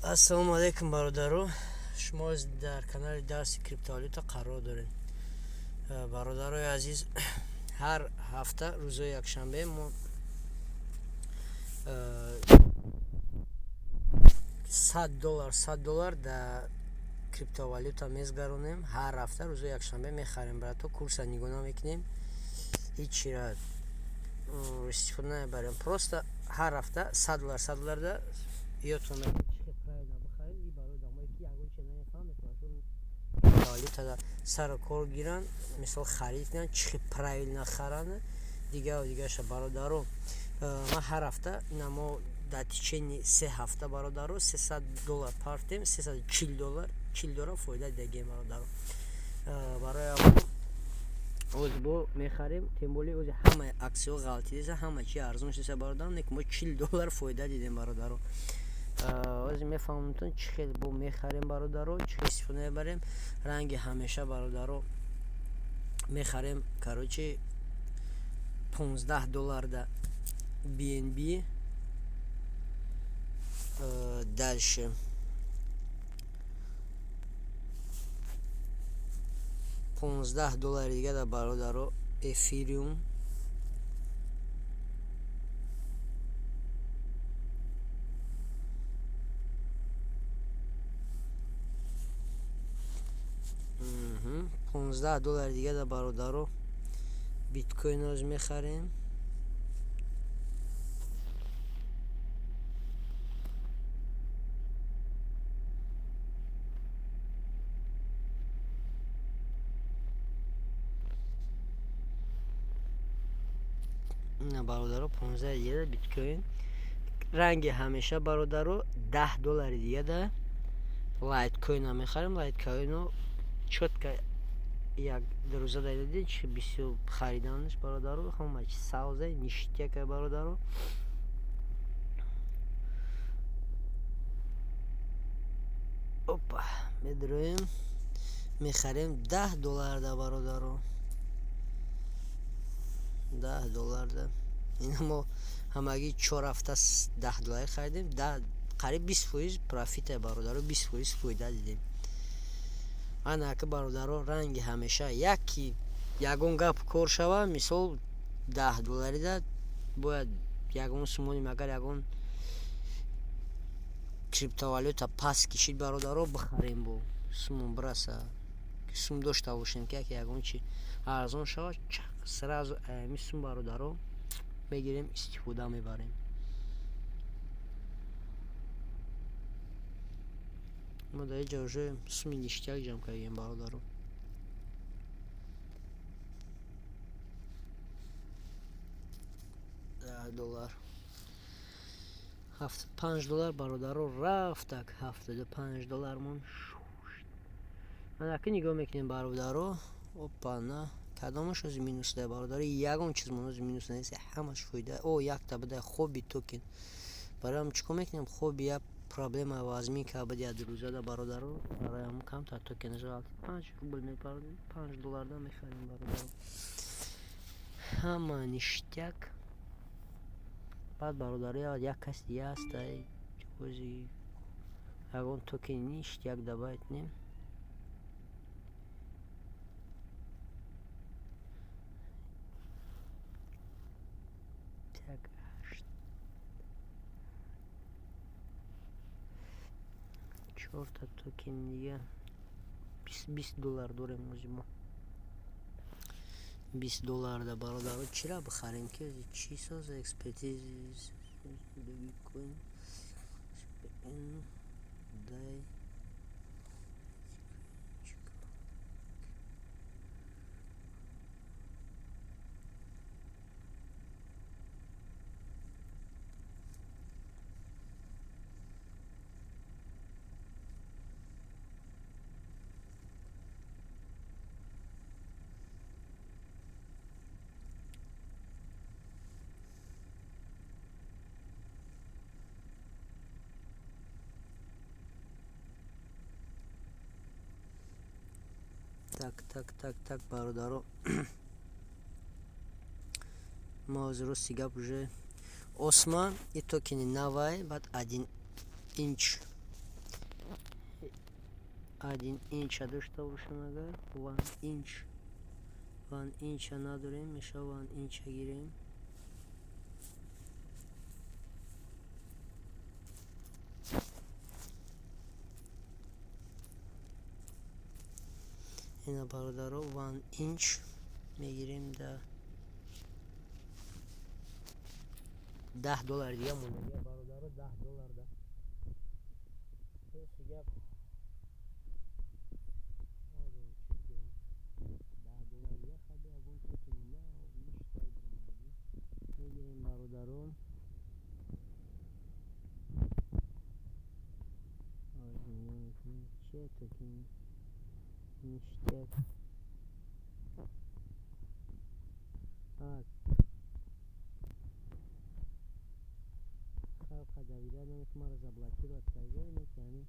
Ассалому алайкум, бародаро. Шумо дар канали дарси криптовалюта қарор доред. Бародарои азиз, ҳар ҳафта рӯзҳои якшанбе мо 100 доллар, 100 доллар дар криптовалюта мезгаронем. Ҳар ҳафта рӯзҳои якшанбе мехарем, брато. Курса нигоҳ намекунем, ҳечира истифода намебарем, просто ҳар ҳафта 100 доллар, 100 доллар да ёдтон мекунем, чӣ хел правильно бихаред. И барои одамое, ки ягон чиз намефаҳманд, метавонанд криптовалютада сару кор гиранд, мисол, харид кунанд, чӣ хел правильно харанд, дигару дигараша. Бародаро, ман ҳар ҳафта ина мо дар течение 3 ҳафта, бародаро, 300 доллар партем, 340 доллар, 40 доллар фоида дидагем, бародаро. Барои оз бо мехарем, тем более ози ҳамаи аксияҳо ғалтидеса, ҳама чи арзон шудеса, бародаро. Не, мо 40 доллар фоида дидем, бародаро. Ози мефаҳмонтон, чӣ хел бо мехарем, бародаро, чӣ хел истифода мебарем. Ранги ҳамеша, бародаро, мехарем, короче, 15 долларда BNB. Дальше 15 доллари дига да, бародаро, эфириум. 15 доллари дига да, бародаро, биткоин оз мехарем. Бародаро, 15 дига да биткоин. Ранги ҳамеша, бародаро, 10 доллари дига да лайткоина мехарем. Лайткоино чётко як рӯза дадидем, чи бисёр хариданаш, бародаро. Ҳама чи савза, ништяк а, бародаро. Опа, медроем, мехарем 10 долларда, бародаро, 10 долларда. Ина мо ҳамагӣ 4 ҳафта 10 доллар харидем, қариб 20% профит а, бародаро, 20% фоида дидем. Ана ака, бародаро, ранги ҳамеша, яки ягон гап кор шава, мисол, 10 долларида бояд ягон сумоним, агар ягон криптовалюта паст кишид, бародаро, бихарем, бо сумон бираса, сум дошта бошем, ки яке ягон чи арзон шавад, сразу ами сум, бародаро, мегирем, истифода мебарем. Мо дар инҷа уже суми ништяк ҷамъ кардем, бародаро. 10 доллар, 75 доллар, бародаро, рафтак 75 доллармон. Анаки нигоҳ мекунем, бародаро. Опа, на, кадомаш ози минус да, бародаро? Ягон чизмон ози минус нест, ҳамаш фоида. О, якта буда, хоби токен. Барои чӣ кор мекунем? Хоби як проблема вазмин кард як рӯзада, бародаро, барои ҳамн камтар токенаш ғалтид. 5 рубл мепардем, 5 долларда мехарем, бародаро, ҳама ништяк. Баъд, бародаро, як каси дига ҳаста, ози ягон токени ништяк добавить кунем. Так, чорта токен дига, 20 доллар дорем ози мо. 20 долларда, бародаро, чира бихарем, ки ози чӣ соза? Экспертиз dogecoin дай. Так, так, так, так, бародаро, мо ҳозир, рости гап, уже осма и токени навай, баъд один инч. Один инча дошта бошем агар, one inch, one инча надорем, мешава one инча гирем. Ина, бародаро, one inch мегирем, да 10 доллар дига мондагия, бародаро, 10 доллар да. Рости гап, намедонам чӣ бигирам. 10 доллар дига хаби ягон токени нав ништак биромадӣ, мегирем, бародаро. Нигоҳ мекунем, чия токени ништяк. Халқа доверять намекунам, маро заблокировать карда, ки ҳамин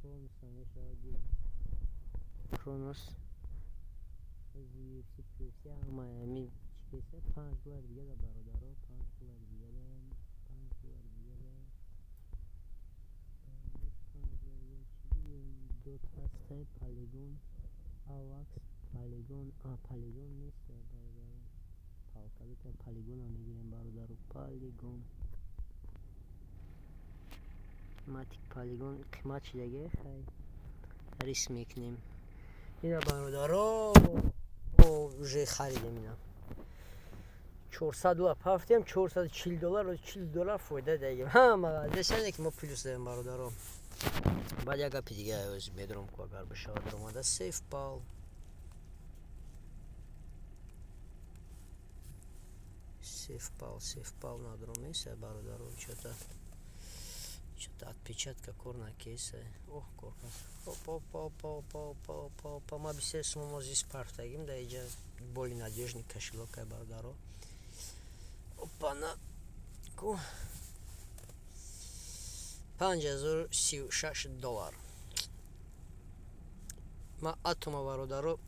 Кроноса мешавад гирем. Кронос, UFC, PFC, ҳамаи ҳамин чӣ кеса. 5 доллар дига да, бародаро, 5 доллар дига да, 5 доллар дига да, 5 доллар дига чӣ бигирем? Дот ҳастай, Полигон, Авакс, Полигон, а Полигон нест, бародаро, Полкадота. Полигона мегирем, бародаро, Полигон, Матик, Полигон қимат шидаге, хай, риск мекунем. Ина, бародаро, уже харидем, ина 400 доллар пафтем, 440 доллар, 40 доллар фоида дагем. Ҳама десане ки мо плюс даем, бародаро. Баъд як гапи дига медорам ку, агар бишавад омада SafePal, SafePal, SafePal надорам еса, бародаро, чё-то отпечатка кор накеса. Оҳ, кор кард. Опа, опа, опа, опа, опа, опа, опа. Ма бисёр сумо зист партагим да иҷа, более надёжный кошелёк ай, бародаро. Опана, ку 5036 доллар. Ма Атома, бародаро,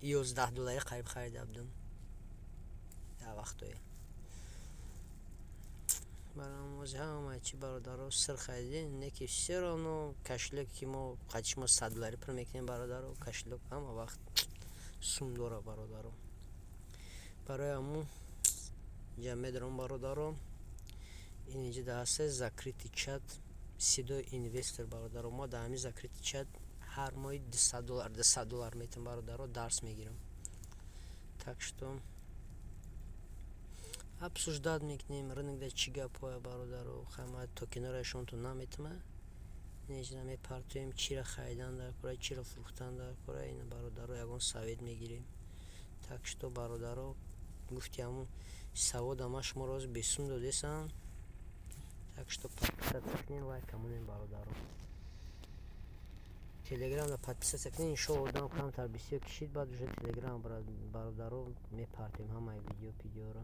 11 доллари қариб харида будам дар вақтое. Барои ҳамаи чи, бародаро, сир харидем, не ки всё равно кошелёке ки мо қадиши мо 100 долларӣ пур мекунем, бародаро, кошелёк ҳама вақт сум дора, бародаро. Барои ҳамун инҷа медорам, бародаро. Ин инҷа дар ҳастаи закрытый чат Седой инвестор, бародаро. Мо дар ҳамин закрытый чат ҳар моҳи 200 доллар, 200 доллар метем, бародаро, дарс мегирам. Так что обсуждать мекунем рынок да чӣ гапҳое, бародаро. Хама токенҳоро шонтон наметима, инҷа мепартоем, чиро харидан дар кора, чиро фурӯхтан дар кора. Ина, бародаро, ягон совет мегирем. Так что, бародаро, гуфти ҳамун савода ма шуморо ҳозир бесум додесам. Так что подписаться кунед, лайка монед, бародаро, Телеграмда подписаться кунед. Иншолло, одам камтар бисёр кишид, баъд уже Телеграм, бародаро, мепартем ҳамаи видео пидеоро.